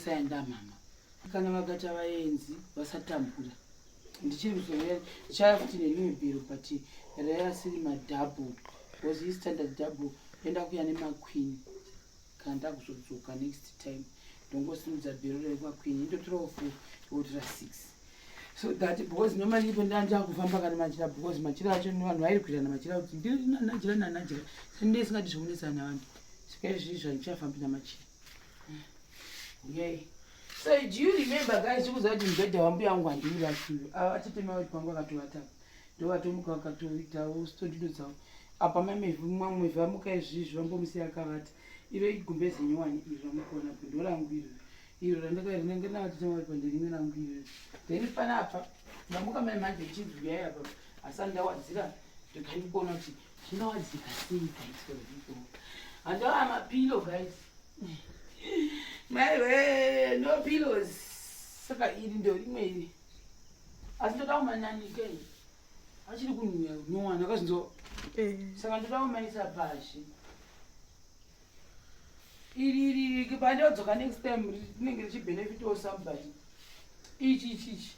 Ndosaya ndamama. Kana vakaita vaenzi vasatambura. Ndichiri kuzouya ndichauya futi nerimwe bhero but rayasiri madouble because istandard double enda kuya nemaqueen kana ndakuzodzoka next time ndongosimudza bhero rekwaqueen indotorawo four yotora six so that because normally ipo ndandakufamba kana machira because machira acho vanhu vairwirana machira kuti ndiri nanajira nanajira sandei singati zvokunetsana navanhu saka izvizvi zvandichafambi namachira uyai. So do you remember guys chikuziva kuti mubhedha wambuya wangu handiurasiwe ava atete mai vati pangu akatovata ndovatomuka vakatoitawo stondido dzavo apa mamevhu mamwevhu amuka izvizvi vambomusiya akavata iro igumbeze nyowani iri ramukuona po ndorangu iro iro randakarinenge navatete mai vati panderimwe rangu iro then panapa ndamuka mai manje chinzi uyai apa asi andawadzira ndikandikuona kuti zvingawadzika sei guys handawa mapilo guys Maiwe, no pillows. Saka iri ndo rimwe iri. Asi ndoda kumananike. Achiri kunhuya nyowani akazinzo. Eh. Saka ndoda kumaisa pashi. Iri iri iri pandodzoka next time rinenge richibenefitawo somebody. Ichi ichi ichi.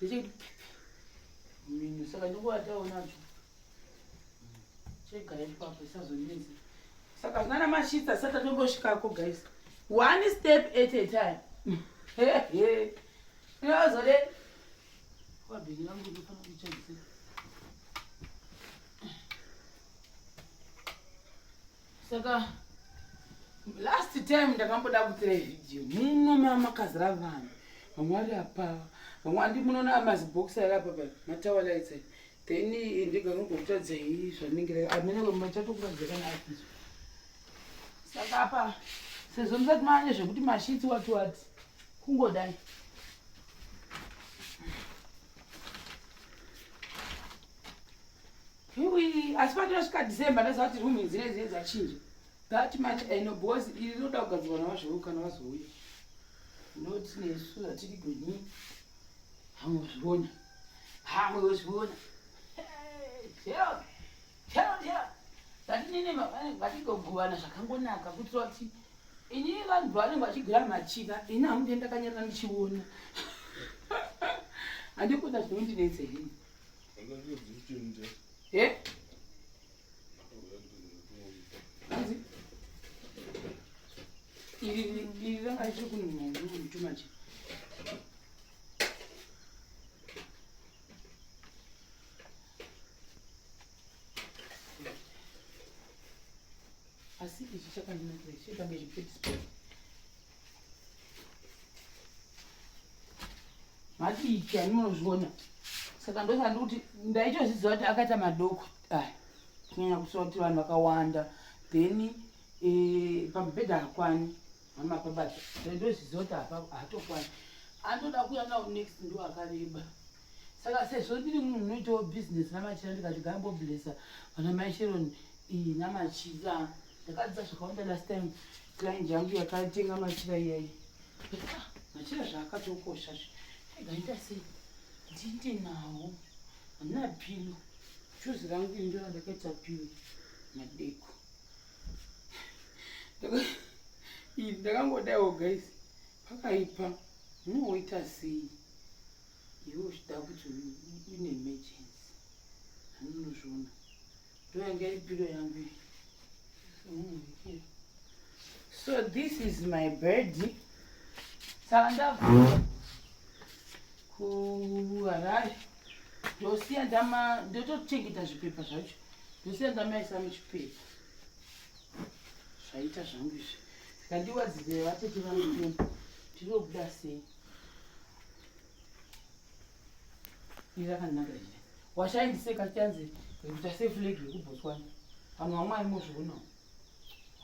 Ndechekuti mino saka ndingovatawo nacho. Chega ipapo isazonetsa. Saka zvinana mashitsa sati tatombosvikako guys. One step at a time. Inozode wabhegi langu ndofana kuchadzira. Saka last time ndakamboda kutora video muno mamakazara vanhu vamwe vari apa vamwe andi munoona mazibox ari apa pa matawa lights then ndega ngokutadzai zvanenge amene machatokuratidza kana apiso saka apa sezvo musati maane zvekuti mashitsi wati wati kungodai Iwi, asi patinosvika December ndaziva kuti room idzi nedzinenge dzachinja. That much I know because iri rinoda kugadzirwa navazvou kana vazouya. Not nesu hatiri gonyi. Hamuzviona. Hamuzviona. Chero, chero, chero. Ngatinini ngatigoguvana zvakangonaka kuitira kuti ini vanhu vanenge vachigura machira ini hangu ndiye ndakanyarara ndichiona. Handikuda zvinondinetsa ini. Eh? Iri iri ranga richiri kunhuhwa too much. Asi ichi chakandinakira chitange chipeti madiki ani munozviona saka ndosaka ndikuti ndaitozviziva kuti akaita madoko aya kunyanya kusiwa kuti vanhu vakawanda then eh, pamubhedha hakwani hama pabata ndozviziva kuti haatokwani andoda kuya nawo next ndo akareba saka sezvo ndiri munhu unoitawo business namachira ndikati gamboblessa vana mai Sharon iyi namachira ndakadzidza zvakawanda last time client yangu yakatenga machira iyayi ah, machira zvaakatokosha zve gaita sei ndinde nawo handina pilo juzi rangu iri ndo randakaita pilo madeko iri ndakangodaiwo guys pakaipa unoita sei iwe uchida kuti une emergency hanunozviona ndoyanga iri pilo yangu iyi so this is my bed saka ndabva kuharare ndosiya ndama ndotochengeta zvipepa zvacho ndosiya ndamaisa muchipepa zvaita zvangu izvi saka ndiwadzire vatete vangu ndinobuda sei iri rakanaka iri washaindiseka chanzi kuita seflag yekubotswana vanhu vamwari mozvionawo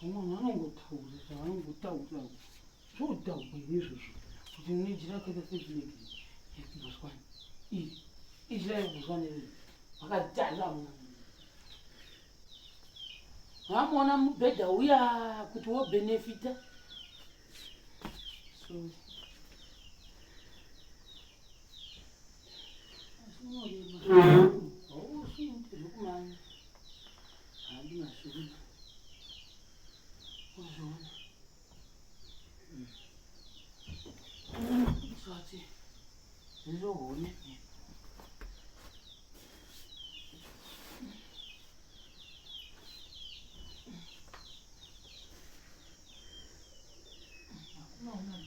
vamwe vanhu vanongotaura zvavanongotaura zvodhakwa here izvozvo kuti nejira rakaita seflag yekubotswana iri ijira yekubotswana iri vakadhara muna vamuona mubhedha uya kuti wobenefita sorry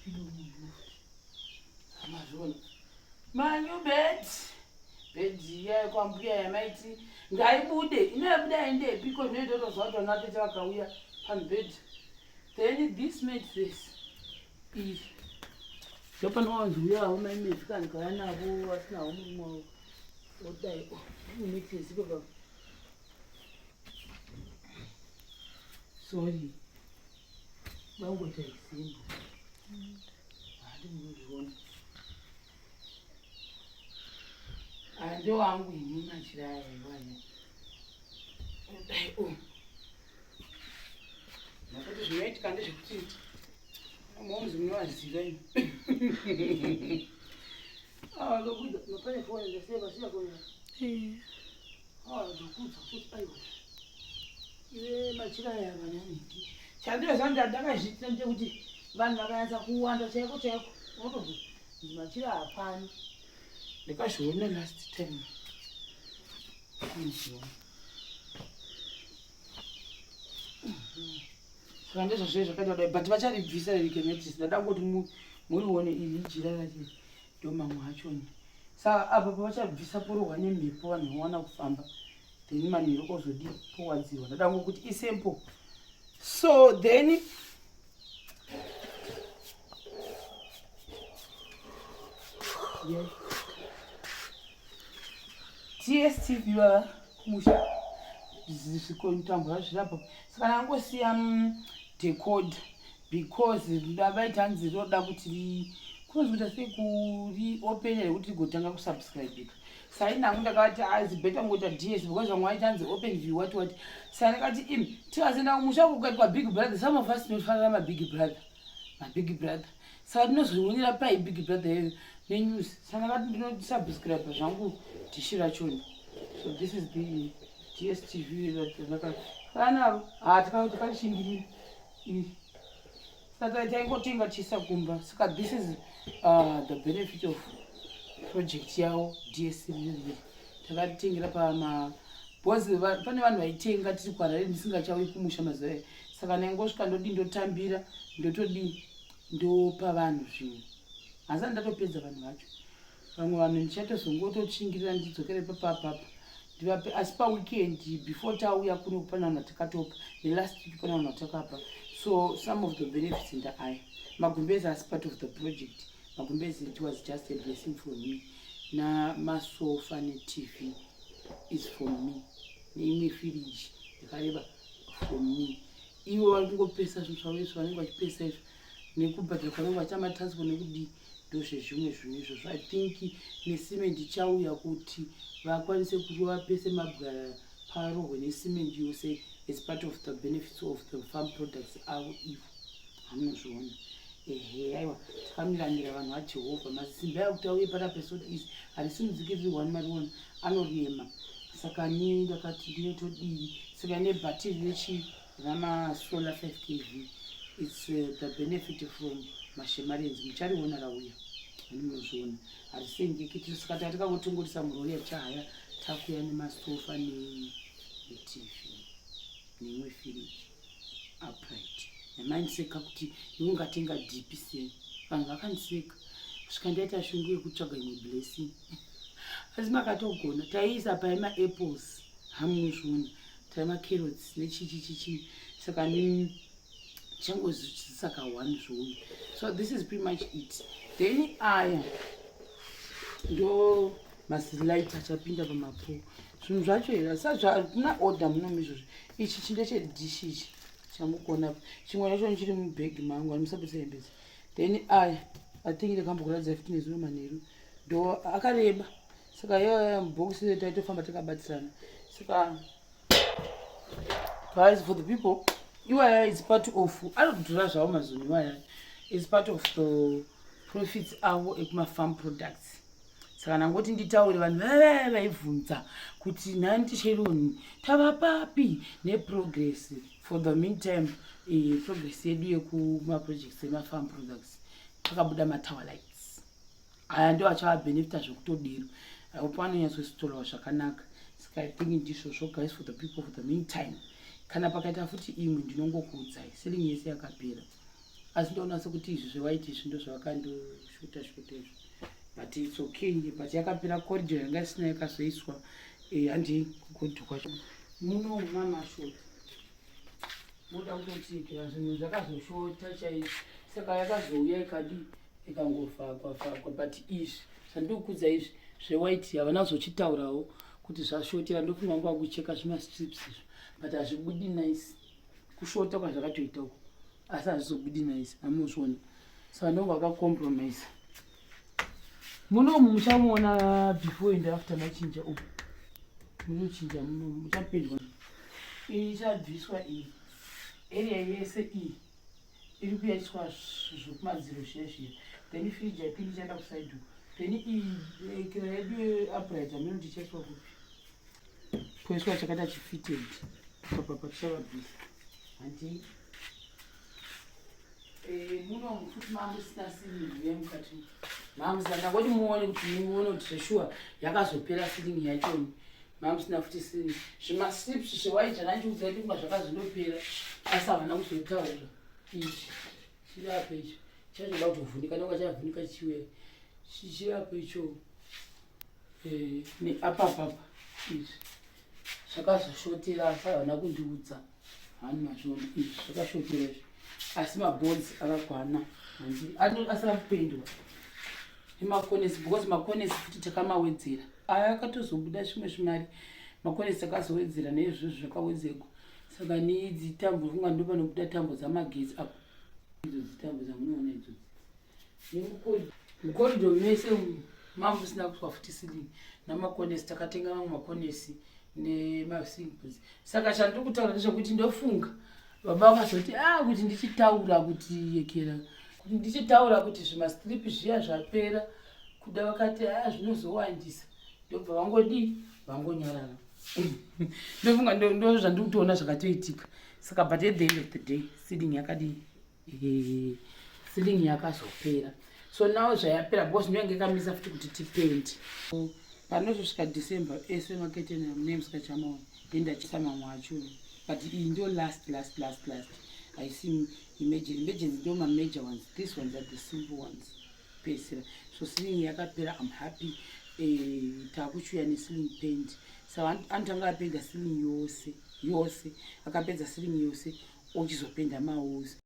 Pillow munhu futi. Mazviona. My new bed. Bed iya yekwambuya yamaiti ngaibude. Inoyabuda yaendepi ko zvinoita kutoziva kuti vana vatete vakauya pamubed. Then this mattress iyi ndopanowanzouyawo mai Mary kana kauya navo vasinawo murume wavo odai oh, mattress ipapa. Sorry. Vangoita example. Handi munozviona. Aya ndo angu ini machira aya iwaya. Dai o. Oh. Nokuti zvinoitika ndezvekuti moms munovaziva imi. Ah, ndokuda mapane foni ndasiya pasiya foni. Eh. Ah, ndokudza kuti aiwa. Iwe machira aya vananiki. Chandiro zvanda ndakazviitira ndechekuti vanhu vakanyatsa kuwanda chaiko chaiko unotobva machira hapani. Ndakazviona last time. Kunzwa. Saka ndizvo zve zvakaita kudai but vacharibvisa riri kemetisi ndada kungoti murione iri ijira racho ndo mamwe achona. Saka apa pavachabvisa porohwa nemhepo vanhu vawana kufamba then manheru kozodii powadzirwa ndada kuti isimple so then yeah. Dstv vava kumusha zvikonitambwa zvirapa saka ndangosiya decoder because ndavaita hanzi roda kuti ri kunonzi kuita sei kuri open rekuti rigotanga kusubscribika saini hangu ndakavati azi ah, better ngoita ds because vamwe vaita hanzi open view what what saka ndakati im tikazoenda kumusha kukaitwa big brother some of us tinofanira mabig brother mabig brother saka tinozvionera pai big brother yeyo nenews saka ndakati ndinosubscribe zvangu dhishi rachona so this is the dstv kanavo ha tikashingirira iri saka taingotenga tichiisa kumba saka this is the benefit of project yavo dsc riri takaritengera pama because pane vanhu vaitenga tiri kuharare ndisingachauyi kumusha mazuva aya saka ndaingosvika ndodii ndotambira ndotodii ndopa vanhu zvinhu asi ndatopedza vanhu vacho vamwe vanhu ndichatozongotochingirira ndidzokere papapapa ndivape asi paweekend before tauya kuno pane vanhu vatakatopa nelast week pane vanhu vatakapa so some of the benefits ndaaya magumbezi asi part of the project magumbezi it was just a blessing for me namasofa netv is for me neimwe firiji yakareba for me ivo vari kungopesa zvinhu zvavo izvo vanenge vachipesa izvo nekubhadhara kwanenge vachiita matransport nekudii ndozvezvimwe zvinhu izvozvo i think necement ichauya kuti vakwanise kurova pese mabwa parohwe necement yose as part of the benefits of the farm products avo ivo hamunozviona ehe aiwa takamiramira vanhu vajehovha masimba aya kuti auye pana pesot is harisimudzikiriri one mariona anorema saka ni ndakati ndinotodii saka nebhatiri rechi ramasolar 5 kv its the benefit from mashemarians muchariona rauya ani munozviona harisengeki saka tatikangotongorisa murori yachahaya takuya nemasofa netv neimwe firiji upright nemaindiseka kuti iwe ungatenga dhipi sei vanhu vakandiseka kusvika ndaita shungu yekutsvaga imwe blessing asi makatogona taiisa pai maapples hamunozviona tai macarrots nechichichichi saka changozvisaka one zvouyu so this is pretty much it then aya ndo maslight achapinda pamapo zvinhu zvacho here sazvakuna order munomu izvozvo ichi chindechedish ichi chamukuona chimwe chacho chiri mubhegi mangu anomusabisa hembezi then aya i think ndakambokuratidza futi nezuro manheru ndo akareba saka iyo mubhokisi taitofamba takabatsirana saka guys for the people iwaya is part of anodhura zvavo mazunhu iwaya is part of the profits avo ekumafarm products saka ndangoti nditaure vanhu vavaya vaibvunza kuti nhandi sheroni tava papi neprogress for the meantime eh, progress yedu yekumaprojects emafarm products pakabuda matower lights aya ndo achavabhenefita zvekutodiro I hope vanonyatsositolawo zvakanaka saka i think ndizvozvo guys for the people for the meantime kana pakaita futi imwe ndinongokuudzai selling yese yakapera. Asi ndoona sekuti izvi zvewhite izvi ndozvavakandoshuta shuta izvi, but it's okay. But yakapera. Corridor yanga isina, yakazoiswa. Handi kucorridor kwacho muno mamashoti moda kutotiikira zvinhu zvakazoshota chaizvo. Saka yakazouya ikadi ikangovhagwa vhagwa. But izvi zvandikukudza izvi zvewhite havana kuzochitaurawo kuti zvashotera. Ndofunga nguva kucheka zvimastrips izvo, but hazvibudi nice. Kushota kwazvakatoita uko, asi hazvizobudi nice, hamuzviona. Saka ndonga vakacompromise. Munomu muchamuona before and after machinja uku, munochinja munomu, muchapindwa. Iyi ichabviswa iyi area yese iyi iri kuyaiswa zvokumadziro zviya zviya. Then fridge yapindi ichaenda kuside uku. Then iyi kira yedu upright hameno tichaiswa kupi, poiswa chakaita chifitted papapa, tichavabvisa handi. Muno futi mamusina ceiling yemukati, mamusina. Ndangoti muone kuti muone kuti zveshuwa yakazopera ceiling yachoni. Mamusina futi ceiling. Zvimastrips zvewhite zvandandiudza kuti kunga zvakazondopera, asi havana kuzotaura. Ichi chiri apo icho chachoda kutovhunika, nonga chavhunika chiuya chiri apo icho. Neapapapa izvi zvakazoshotera, asi havana kundiudza. Hani mazviona, izvi zvakashotera izvi, asi maboards akakwana. Handi asina kupendwa nemakonesi, because makonesi futi takamawedzera. Aya akatozobuda zvimwe zvimari, makonesi takazowedzera neizvozvo zvakawedzerwa. Saka neidzi tambo, funga ndo panobuda tambo dzamagetsi apo, idzo dzitambo dzamunoona idzodzi. Mucorridor mese mamusina kuswa futi ceiling namakonesi. Takatenga mamwe makonesi nemaceiling boards. Saka chandiri kutaura ndezvekuti ndofunga baba vakazoti a kuti ndichitaura kuti yekera, kuti ndichitaura kuti zvimastrip zviya zvapera kuda, vakati a zvinozowandisa, ndobva vangodii, vangonyarara. Ndofunga ndo zvandiri kutoona zvakatoitika. Saka but at the end of the day ceiling yakadii? Ceiling yakazopera. So now zvayapera, because ndoyange yakamisa futi kuti tipendi. Panozosvika December ese maketeni mune musikachamaona ndendachisa mamwe acho, but iyi ndo last, last, last, last. Haisi emergency. Emergency ndo mamajor ones, these ones are the simple ones pesera. So ceiling yakapera, I'm happy. Takuchiuya neceiling paint. Saka anotanga apenda ceiling yose yose. Akapedza ceiling yose, ochizopenda mawalls.